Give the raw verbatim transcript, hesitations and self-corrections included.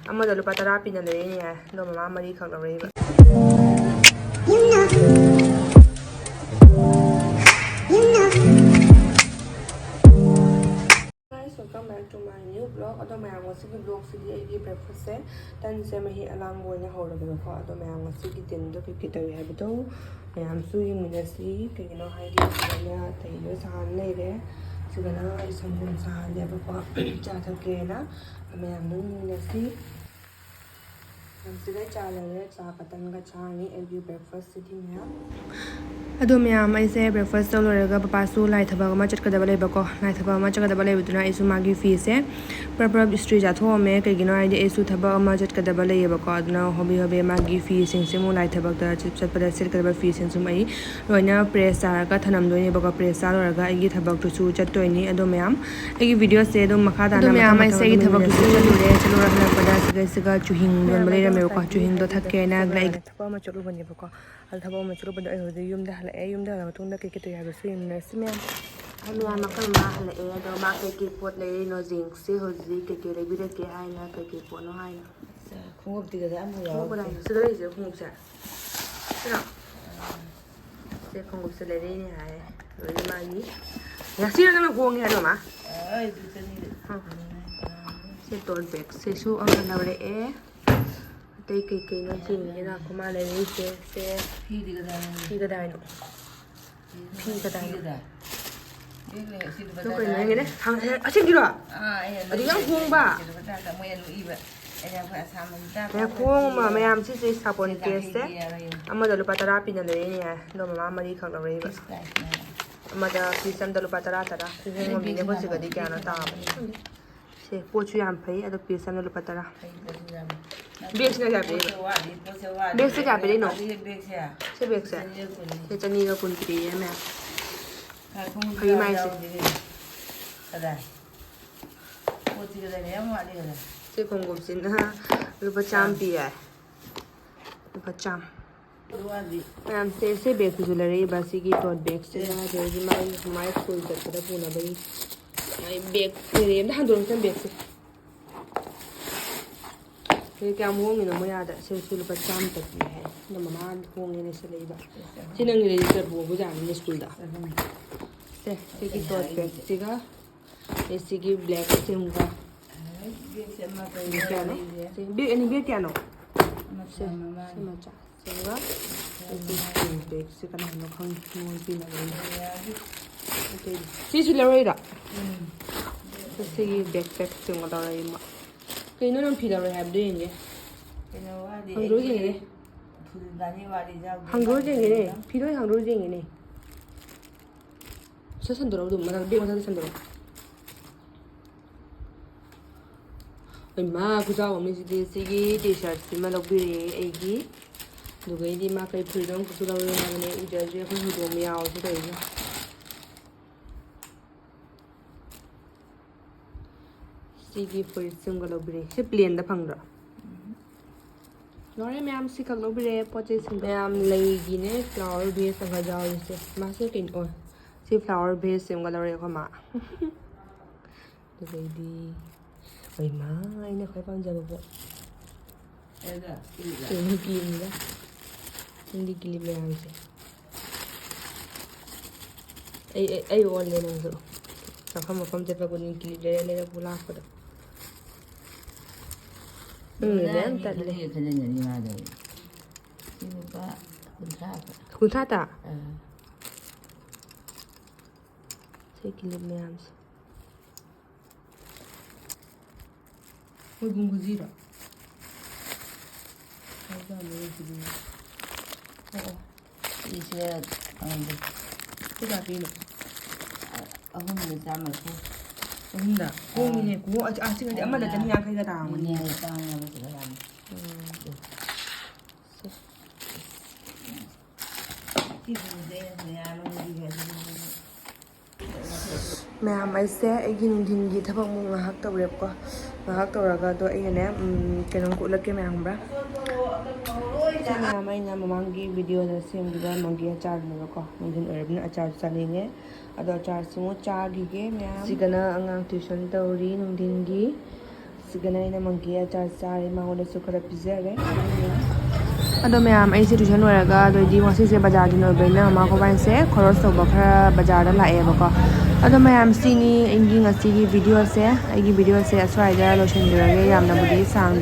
ꯑꯃꯗ ꯂꯨꯄꯥ ꯇꯔꯥ ꯄꯤꯅ ꯂꯩꯔꯛꯏꯅꯦ ꯍꯥꯏ, ꯑꯗꯣ ꯃꯃꯥ ꯃꯔꯤꯈꯛ ꯂꯧꯔꯛꯏꯕ꯫ Guys, welcome back to my new vlog. ꯑꯗꯣ ꯃꯌꯥꯝ, ꯉꯁꯤꯒꯤ vlogꯁꯤꯗꯤ ꯑꯩꯒꯤ breakfastꯁꯦ, ꯇꯟꯁꯦ ꯃꯍꯤ ꯑꯂꯥꯡꯕ ꯑꯣꯏꯅ ꯍꯧꯔꯒꯦꯕꯀꯣ꯫ ꯑꯗꯣ ꯃꯌꯥꯝ, ꯉꯁꯤꯒꯤ ꯗꯤꯟꯗꯣ ꯀꯩ ꯀꯩ ꯇꯧꯏ ꯍꯥꯏꯕꯗꯣ ꯃꯌꯥꯝꯁꯨ ꯌꯦꯡꯃꯤꯟꯅꯁꯤ꯫ ꯀꯩꯒꯤꯅꯣ ꯍꯥꯏꯗꯤ ꯁꯤꯗꯅ ꯇꯩꯗꯣ ꯁꯥꯍꯟ ꯂꯩꯔꯦ, ꯁꯤꯗꯅ ꯑꯩ ꯁꯪꯒꯣꯝ ꯁꯥꯍꯜꯂꯦꯕꯀꯣ, ꯆꯥ ꯊꯛꯀꯦꯅ꯫ ꯃꯌꯥꯝꯗꯣ ꯌꯦꯡꯃꯤꯟꯅꯁꯤ꯫ ꯌꯥꯝ ꯁꯤꯗ ꯆꯥ ꯂꯩꯔꯦ, ꯆꯥ ꯀꯇꯟꯒ ꯆꯥꯔꯅꯤ ꯑꯩꯒꯤ breakfastꯁꯤꯗꯤ ꯃꯌꯥꯝ꯫ ꯑꯗꯣ ꯃꯌꯥꯝ, ꯑꯩꯁꯦ breakfast ꯇꯧ ꯂꯣꯏꯔꯒ ꯄꯄꯥꯁꯨ ꯂꯥꯏ ꯊꯕꯛ ꯑꯃ ꯆꯠꯀꯗꯕ ꯂꯩꯕꯀꯣ꯫ ꯂꯥꯏ ꯊꯕꯛ ꯑꯃ ꯆꯠꯀꯗꯕ ꯂꯩꯕꯗꯨꯅ ꯑꯩꯁꯨ ꯃꯥꯒꯤ ꯐꯤꯁꯦ ꯄ꯭ꯔꯞ ꯄ꯭ꯔꯞ ꯏꯁꯇ꯭ꯔꯤ ꯆꯥꯊꯣꯛꯑꯝꯃꯦ꯫ ꯀꯩꯒꯤꯅꯣ ꯍꯥꯏꯗꯤ ꯑꯩꯁꯨ ꯊꯕꯛ ꯑꯃ ꯆꯠꯀꯗꯕ ꯂꯩꯌꯦꯕꯀꯣ꯫ ꯑꯗꯨꯅ ꯍꯣꯕꯤ ꯍꯣꯕꯤ ꯃꯥꯒꯤ ꯐꯤꯁꯤꯡꯁꯦ ꯑꯃꯨꯛ ꯂꯥꯏ ꯊꯕꯛꯇ ꯆꯠ- ꯆꯠꯄꯗ ꯁꯦꯠꯀꯗꯕ ꯐꯤꯁꯤꯡꯁꯨ ꯑꯩ ꯂꯣꯏꯅ press ꯆꯥꯔꯒ ꯊꯅꯝꯗꯣꯏꯅꯦꯕꯀꯣ꯫ Press ꯆꯥ ꯂꯣꯏꯔꯒ ꯑꯩꯒꯤ ꯊꯕꯛꯇꯨꯁꯨ ꯆꯠꯇꯣꯏꯅꯤ꯫ ꯑꯗꯣ ꯃꯌꯥꯝ, ꯑꯩꯒꯤ videoꯁꯦ ꯑꯗꯨꯝ ꯃꯈꯥ ꯇꯥꯅ ꯑꯗꯣ ꯃꯌꯥꯝ, ꯃꯊꯪ ꯑꯩꯁꯦ ꯃꯊꯪ ꯑꯩꯒꯤ ꯑꯗꯨꯝ ꯊꯕꯛꯇꯨꯁꯨ ꯌꯦꯡꯃꯤꯟꯅꯁꯤ꯫ ꯆꯠꯂꯨꯔꯦ꯫ ꯆꯠꯂꯨꯔ ꯍꯜꯂꯛꯄꯗ ꯁꯤꯒ, ꯁꯤꯒ ꯆꯨꯍꯤꯡ ꯌꯣꯟꯕ ꯂꯩꯔꯝꯃꯦꯕꯀꯣ꯫ ꯆꯨꯍꯤꯡꯗꯣ ꯊꯛꯀꯦꯅ ꯂꯥꯏꯛ ꯊꯕꯛ ꯑꯃ ꯆꯠꯂꯨꯕꯅꯦꯕꯀꯣ꯫ ꯑꯗꯣ ꯊꯕꯛ ꯑꯃ ꯆꯠꯂꯨꯕꯗꯣ ꯑꯩ ꯍꯧꯖꯤꯛ ꯌꯨꯝꯗ ꯍꯜꯂꯛꯑꯦ꯫ ꯌꯨꯝꯗ ꯍꯜꯂꯛꯑ ꯃꯇꯨꯡꯗ ꯀꯩ ꯀꯩ ꯇꯧꯏ ꯍꯥꯏꯕꯁꯨ ꯌꯦꯡꯃꯤꯟꯅꯔꯁꯤ ꯃꯌꯥꯝ꯫ ꯑꯩ ꯃꯌꯥꯝ ꯃꯈꯜ ꯃꯥ ꯍꯜꯂꯛꯑꯦ꯫ ꯑꯗꯣ ꯃꯥ ꯀꯩ ꯀꯩ ꯄꯣꯠ ꯂꯩꯔꯤꯅꯣ ꯌꯦꯡꯁꯤ ꯍꯧꯖꯤꯛ꯫ ꯀꯩ ꯀꯩ ꯂꯩꯕꯤꯔꯛꯀꯦ ꯍꯥꯏꯅ, ꯀꯩ ꯀꯩ ꯄꯣꯠꯅꯣ ꯍꯥꯏꯅ꯫ ꯈꯣꯡꯎꯞꯇꯤ ꯀꯗꯥꯏ ꯑꯃꯨꯛ ꯈꯣꯡꯎꯞ ꯌꯥꯎꯔꯛꯇꯦ꯫ ꯀꯗꯥꯏꯅꯣ? ꯁꯤꯗ ꯂꯩꯔꯤꯁꯦ ꯈꯣꯡꯎꯞꯁꯦ꯫ ꯁꯤꯔꯣ? ꯁꯦ ꯈꯣꯡꯎꯞꯁꯦ ꯂꯩꯔꯛꯏꯅꯦ ꯍꯥꯏ꯫ ꯑꯗꯨꯗꯤ ꯃꯥꯒꯤ ꯉꯁꯤꯅ ꯅꯪꯅ ꯍꯣꯡꯉꯦ ꯍꯥꯏꯔꯣ, ꯃꯥ? ꯑꯩ ꯑꯗꯨ ꯆꯅꯤꯗ꯫ ꯁꯦ tote bagꯁꯤꯁꯨ ꯑꯃ ꯂꯧꯔꯛꯑꯦ꯫ ꯑꯇꯩ ꯀꯩꯀꯩꯅꯣ ꯌꯦꯡꯒꯦ ꯂꯥꯛꯄ ꯃꯥ ꯂꯩꯔꯛꯏꯁꯦ꯫ ꯁꯦ ꯐꯤꯗꯤ ꯀꯗꯥꯏꯅꯣ? ꯐꯤ ꯀꯗꯥꯏꯅꯣ? ꯐꯤ ꯀꯗꯥꯏꯅꯣ? ꯐꯤ ꯀꯗꯥꯏ? ꯕꯦꯒ ꯂꯩ, ꯁꯤ ꯂꯨꯄꯥ ꯑꯗꯨ ꯇꯔꯥ ꯀꯩꯅꯣ ꯇꯔꯥ ꯍꯥꯏꯒꯦꯅꯦ? ꯍꯥꯏꯅꯦ꯫ ꯍꯪ-, ꯍꯦ, ꯑꯁꯦꯡꯀꯤꯔꯣ? ꯑꯥ, ꯑꯩꯅ ꯑꯗꯨ ꯌꯥꯝ ꯂꯩ, ꯍꯣꯡꯕ? ꯁꯤ ꯂꯨꯄꯥ ꯇꯔꯥ ꯇꯔꯥ, ꯃꯣꯏ ꯑꯗꯨ ꯏꯕ꯫ ꯑꯩꯅ ꯑꯩꯈꯣꯏ ꯑꯁꯥꯝ ꯃꯆꯥ ꯌꯥꯝ ꯍꯣꯡꯕ ꯃꯌꯥꯝ ꯁꯤꯁꯦ ꯁꯥꯄꯣꯟ ꯁꯤ ꯀꯦꯁꯁꯦ꯫ ꯇꯥꯡꯈꯠꯂꯦ ꯍꯥꯏꯕ ꯌꯦꯡꯉꯣ꯫ ꯑꯃꯗ ꯂꯨꯄꯥ ꯇꯔꯥ ꯄꯤꯅ ꯂꯩꯔꯛꯏꯅꯦ ꯍꯥꯏ꯫ ꯑꯗꯣ ꯃꯃꯥ ꯃꯔꯤꯈꯛ ꯂꯧꯔꯛꯏꯕ꯫ ꯐꯤꯁ ꯄ꯭ꯔꯥꯏꯁ ꯃꯌꯥꯝ꯫ ꯑꯃꯗ ꯄꯤꯁ ꯑꯃꯗ ꯂꯨꯄꯥ ꯇꯔꯥ ꯇꯔꯥ꯫ ꯈꯨꯍꯣꯡ ꯑꯗꯩ ꯑꯃꯅꯤꯅꯦ꯫ ꯕꯦꯒꯁꯨ ꯑꯩꯈꯣꯏ ꯁꯤꯒꯗꯤ ꯌꯥꯝꯕ, ꯀꯌꯥꯅꯣ ꯕꯦꯒꯁꯨ ꯇꯥꯕ? ꯌꯥꯝꯕ꯫ ꯁꯦ, ꯄꯣꯠꯁꯨ ꯌꯥꯝ ꯐꯩ꯫ ꯑꯗꯣ ꯄꯤꯁ ꯑꯃꯗ ꯂꯨꯄꯥ ꯇꯔꯥ꯫ ꯐꯩ, ꯕꯦꯒꯁꯨ ꯌꯥꯝꯃꯤ꯫ ꯕꯦꯒꯁꯤꯅ ꯀꯌꯥ ꯄꯤꯔꯤꯕ? ꯄꯣꯠꯁꯦ ꯋꯥꯠꯂꯤ, ꯄꯣꯠꯁꯦ ꯋꯥꯠꯂꯤ꯫ ꯕꯦꯒꯁꯦ ꯀꯌꯥ ꯄꯤꯔꯤꯅꯣ? ꯑꯗꯨꯒꯤ ꯕꯦꯒꯁꯦ? ꯁꯤ ꯕꯦꯒꯁꯦ? ꯆꯅꯤꯒ ꯀꯨꯟꯅꯤ꯫ ꯁꯤ ꯆꯅꯤꯒ ꯀꯨꯟ ꯄꯤꯔꯛꯑꯦ ꯃꯌꯥꯝ꯫ ꯈꯔ ꯈꯣꯡꯎꯞ ꯐꯩ ꯌꯥꯎ ꯃꯥꯏꯁꯦ꯫ ꯌꯥꯎꯗꯦꯅꯦ꯫ ꯀꯗꯥꯏ? ꯄꯣꯠꯁꯤ ꯀꯗꯥꯏ ꯃꯌꯥꯝ ꯋꯥꯠꯂꯤ ꯀꯗꯥꯏ? ꯁꯤ ꯈꯣꯡꯎꯞꯁꯤꯅ ꯂꯨꯄꯥ ꯆꯥꯝꯃ ꯄꯤ ꯍꯥꯏ꯫ ꯂꯨꯄꯥ ꯆꯥꯝꯃ꯫ ꯃꯌꯥꯝꯁꯦ ꯁꯤ ꯕꯦꯒꯁꯤꯁꯨ ꯂꯩꯔꯛꯏꯕ, ꯁꯤꯒꯤ tote bagꯁꯤꯅ, ꯑꯗꯒꯤ ꯃꯥꯒꯤ ꯃꯥꯏ ꯁ꯭ꯀꯨꯜ ꯆꯠꯄꯗ ꯄꯨꯅꯕꯒꯤ ꯃꯥꯏ ꯕꯦꯒ ꯂꯩꯔꯛꯑꯦ꯫ ꯑꯝꯇ ꯍꯥꯡꯗꯣꯛꯑꯣ ꯁꯤ ꯕꯦꯒꯁꯦ꯫ ꯁꯤ ꯀꯌꯥꯝ ꯍꯣꯡꯉꯤꯅꯣ ꯃꯣꯏ ꯑꯥꯗ? ꯁꯦ, ꯁꯤ ꯂꯨꯄꯥ ꯆꯥꯝꯃ ꯄꯤꯌꯦ ꯍꯥꯏ꯫ ꯑꯗꯣ ꯃꯃꯥ ꯍꯣꯡꯉꯦꯅ ꯁꯤꯜꯂꯛꯏꯕ꯫ ꯁꯤ ꯅꯪꯒꯤꯗꯤ ꯆꯠꯄ ꯄꯨꯖꯥꯅꯤꯅꯦ ꯁ꯭ꯀꯨꯜꯗ꯫ ꯁꯦ, ꯁꯤꯒꯤ ꯇꯣꯠ ꯕꯦꯒꯁꯤꯒ, ꯑꯗꯩ ꯁꯤꯒꯤ ꯕ꯭ꯂꯦꯛ ꯁꯤꯝꯒ꯫ ꯕꯦꯒ ꯀꯌꯥꯅꯣ? ꯁꯤ ꯕꯦꯒ ꯑꯅꯤ, ꯕꯦꯒ ꯀꯌꯥꯅꯣ? ꯁꯦ, ꯁꯤ ꯃꯆꯥ꯫ ꯑꯗꯨꯒ ꯑꯩꯒꯤ ꯁ꯭ꯀꯨꯜ ꯕꯦꯒꯁꯦ ꯀꯅꯥꯅꯣ ꯈꯪꯗꯦ, ꯃꯉꯣꯟꯗ ꯄꯤꯅꯕ ꯑꯩꯅ꯫ ꯑꯇꯩꯗꯤ꯫ ꯁꯤꯁꯨ ꯂꯧꯔꯛꯏꯔꯣ? ꯁꯤꯒꯤ ꯕꯦꯛ ꯄꯦꯛ ꯁꯦꯝꯒꯗꯧꯔꯦ ꯑꯩ ꯑꯃ꯫ ꯀꯩꯅꯣ ꯅꯪ ꯐꯤ ꯂꯧꯔꯦ ꯍꯥꯏꯕꯗꯣ ꯌꯦꯡꯒꯦ꯫ ꯀꯩꯅꯣ ꯋꯥꯠꯂꯤ, ꯍꯥꯡꯗꯣꯛꯑ ꯑꯩꯒꯤ ꯌꯦꯡꯒꯦꯅꯦ꯫ ꯐꯨꯜ ꯕꯥꯅꯤ ꯋꯥꯠꯂꯤ ꯌꯥꯎꯗꯦ꯫ ꯍꯥꯡꯗꯣꯛꯑ ꯌꯦꯡꯒꯦꯅꯦ꯫ ꯐꯤꯗꯣ ꯑꯩ ꯍꯥꯡꯗꯣꯛꯑ ꯌꯦꯡꯒꯦꯅꯦ꯫ ꯁꯠ ꯁꯟꯗꯣꯔꯛꯑꯣ ꯑꯗꯨꯝ, ꯃꯊꯛ, ꯕꯦꯛ ꯃꯊꯛꯇ ꯁꯟꯗꯣꯔꯛꯑꯣ꯫ ꯍꯣꯏ, ꯃꯥ ꯈꯨꯆꯥꯎ ꯑꯃꯅꯤ ꯁꯤꯗꯤ꯫ ꯁꯤꯒꯤ ꯇꯤ ꯁꯥꯔꯠꯁꯤꯃ ꯂꯧꯕꯤꯔꯛꯑꯦ ꯑꯩꯒꯤ꯫ ꯑꯗꯨꯒꯩꯗꯤ ꯃꯥ ꯀꯩ ꯐꯨꯔꯤꯠ ꯑꯃꯈꯛꯁꯨ ꯂꯧꯔꯦ ꯍꯥꯏꯕꯅꯦ, ꯎꯖꯗ꯭ꯔꯤ꯫ ꯑꯩꯈꯣꯏ ꯍꯧꯗꯣꯡ ꯃꯤꯌꯥꯎꯁꯦ ꯇꯧꯔꯤꯁꯦ꯫ ꯁꯤꯒꯤ ꯐꯨꯔꯤꯠꯁꯤꯃꯒ ꯂꯧꯕꯤꯔꯛꯑꯦ꯫ ꯁꯤ ꯄ꯭ꯂꯦꯟꯗ ꯐꯪꯗ꯭ꯔꯣ? ꯂꯣꯏꯔꯦ ꯃꯌꯥꯝ, ꯁꯤꯈꯛ ꯂꯧꯕꯤꯔꯛꯑꯦ ꯄꯣꯠ ꯆꯩꯁꯤꯡꯗꯣ꯫ ꯃꯌꯥꯝ ꯂꯩꯒꯤꯅꯦ, ꯐ꯭ꯂꯥꯋꯔ ꯚꯦꯁ ꯑꯃꯒ ꯌꯥꯎꯔꯤꯁꯦ꯫ ꯃꯥꯁꯦ ꯀꯩꯅꯣ? ꯑꯣ, ꯁꯤ ꯐ꯭ꯂꯥꯋꯔ ꯚꯦꯁ ꯑꯃꯒ ꯂꯧꯔꯛꯑꯦ ꯑꯩꯈꯣꯏ ꯃꯥ꯫ ꯑꯗꯨꯗꯩꯗꯤ, ꯍꯣꯏ ꯃꯥ, ꯑꯩꯅ ꯈ꯭ꯋꯥꯏ ꯄꯥꯝꯖꯕ ꯄꯣꯠ꯫ ꯑꯗꯨꯗ, ꯁꯤꯗ꯫ ꯀꯩꯅꯣ ꯀꯤꯂꯤꯞꯅꯤꯗ? ꯅꯪꯒꯤ ꯀꯤꯂꯤꯞ ꯃꯌꯥꯝꯁꯦ꯫ ꯑꯩ, ꯑꯩ, ꯑꯩ ꯑꯣꯜꯂꯦ ꯅꯪꯁꯨ꯫ ꯃꯐꯝ ꯃꯐꯝ ꯆꯠꯄ ꯈꯨꯗꯤꯡ ꯀꯤꯂꯤꯞ ꯂꯩꯔ ꯂꯩꯔ ꯄꯨ ꯂꯥꯛꯄꯗꯣ꯫ ꯎꯝ, ꯃꯌꯥꯝ ꯇꯠꯂꯦ꯫ ꯐꯅꯦꯛ ꯈꯟꯖꯟꯒꯅꯤ ꯃꯥꯗꯣ꯫ ꯁꯤ ꯂꯨꯄꯥ ꯀꯨꯟꯊ꯭ꯔꯥ ꯈꯛ꯫ ꯀꯨꯟꯊ꯭ꯔꯥ ꯇ? ꯑꯥ꯫ ꯁꯤ ꯀꯤꯂꯤꯞ ꯃꯌꯥꯝꯁꯦ꯫ ꯃꯣꯏꯕꯨꯡ ꯈꯨꯖꯤꯔꯣ? ꯀꯥꯏ ꯆꯠꯂꯤ ꯁꯤꯗꯤ? ꯑꯣ, ꯑꯣ꯫ ꯁꯤꯁꯦ, ꯑ, ꯁꯤ ꯀꯌꯥ ꯄꯤꯅꯣ? ꯑ, ꯑꯍꯨꯝꯗ ꯆꯥꯝꯃꯔꯤꯐꯨ꯫ ꯑꯍꯨꯝꯗ? ꯑꯥ꯫ ꯍꯣꯡꯉꯤꯅꯦ꯫ ꯀꯨ-, ꯑ, ꯑ, ꯁꯤꯒꯗꯤ ꯑꯃꯗ ꯑꯥ꯫ ꯆꯅꯤ ꯌꯥꯡꯈꯩꯒ ꯇꯥꯔꯝꯒꯅꯤ꯫ ꯑꯗꯨꯅꯦ, ꯇꯥꯡꯉꯦꯕ ꯁꯤꯗ ꯌꯥꯝ꯫ ꯎꯝ꯫ ꯁꯦ꯫ ꯃꯌꯥꯝ, ꯑꯩꯁꯦ ꯑꯩꯒꯤ ꯅꯨꯡꯊꯤꯟꯒꯤ ꯊꯕꯛ ꯑꯃꯨꯛ ꯉꯥꯏꯍꯥꯛ ꯇꯧꯔꯦꯕꯀꯣ꯫ ꯉꯥꯏꯍꯥꯛ ꯇꯧꯔꯒ ꯑꯗꯣ ꯑꯩꯅꯅꯦ, ꯎꯝ, ꯀꯩꯅꯣꯝ ꯎꯠꯂꯛꯀꯦ ꯃꯌꯥꯝ ꯈꯪꯕ꯭ꯔꯥ? ꯁꯤ ꯃꯌꯥꯝ ꯑꯩꯅ ꯃꯃꯥꯡꯒꯤ ꯚꯤꯗꯤꯑꯣꯗ ꯁꯦꯝꯈꯤꯕ ꯃꯪꯒꯤ ꯑꯆꯥꯔꯅꯦꯕꯀꯣ꯫ ꯅꯨꯡꯊꯤꯟ ꯑꯣꯏꯔꯕꯅꯤꯅ ꯑꯆꯥꯔꯁꯨ ꯆꯥꯅꯤꯡꯉꯦ꯫ ꯑꯗꯣ ꯑꯆꯥꯔꯁꯤꯃꯨꯛ ꯆꯥꯈꯤꯒꯦ ꯃꯌꯥꯝ꯫ ꯁꯤꯒꯅ ꯑꯉꯥꯡ ꯇ꯭ꯌꯨꯁꯟ ꯇꯧꯔꯤ ꯅꯨꯡꯊꯤꯟꯒꯤ꯫ ꯁꯤꯒꯅ ꯑꯩꯅ ꯃꯪꯀꯤ ꯑꯆꯥꯔ ꯆꯥꯔꯦ, ꯃꯉꯣꯟꯗꯁꯨ ꯈꯔ ꯄꯤꯖꯔꯦ꯫ ꯑꯗꯣ ꯃꯌꯥꯝ, ꯑꯩꯁꯦ ꯇ꯭ꯌꯨꯁꯟ ꯂꯣꯏꯔꯒ, ꯑꯗꯣ ꯍꯥꯏꯗꯤ ꯉꯁꯤꯁꯦ ꯕꯖꯥꯔ ꯊꯤꯟ ꯑꯣꯏꯕꯅꯤꯅ ꯃꯃꯥ ꯈꯣꯏꯕꯥꯏꯁꯦ ꯈꯣꯔꯣꯁ ꯇꯧꯕ ꯈꯔ ꯕꯖꯥꯔꯗ ꯂꯥꯛꯑꯦꯕꯀꯣ꯫ ꯑꯗꯣ ꯃꯌꯥꯝ, ꯁꯤꯅꯤ ꯑꯩꯒꯤ ꯉꯁꯤꯒꯤ ꯚꯤꯗꯤꯑꯣꯁꯦ꯫ ꯑꯩꯒꯤ ꯚꯤꯗꯤꯑꯣꯁꯦ ꯑꯁ꯭ꯋꯥꯏꯗ ꯂꯣꯏꯁꯤꯟꯖꯔꯒꯦ, ꯌꯥꯝꯅꯕꯨꯗꯤ ꯁꯥꯡꯗ꯭ꯔꯦ꯫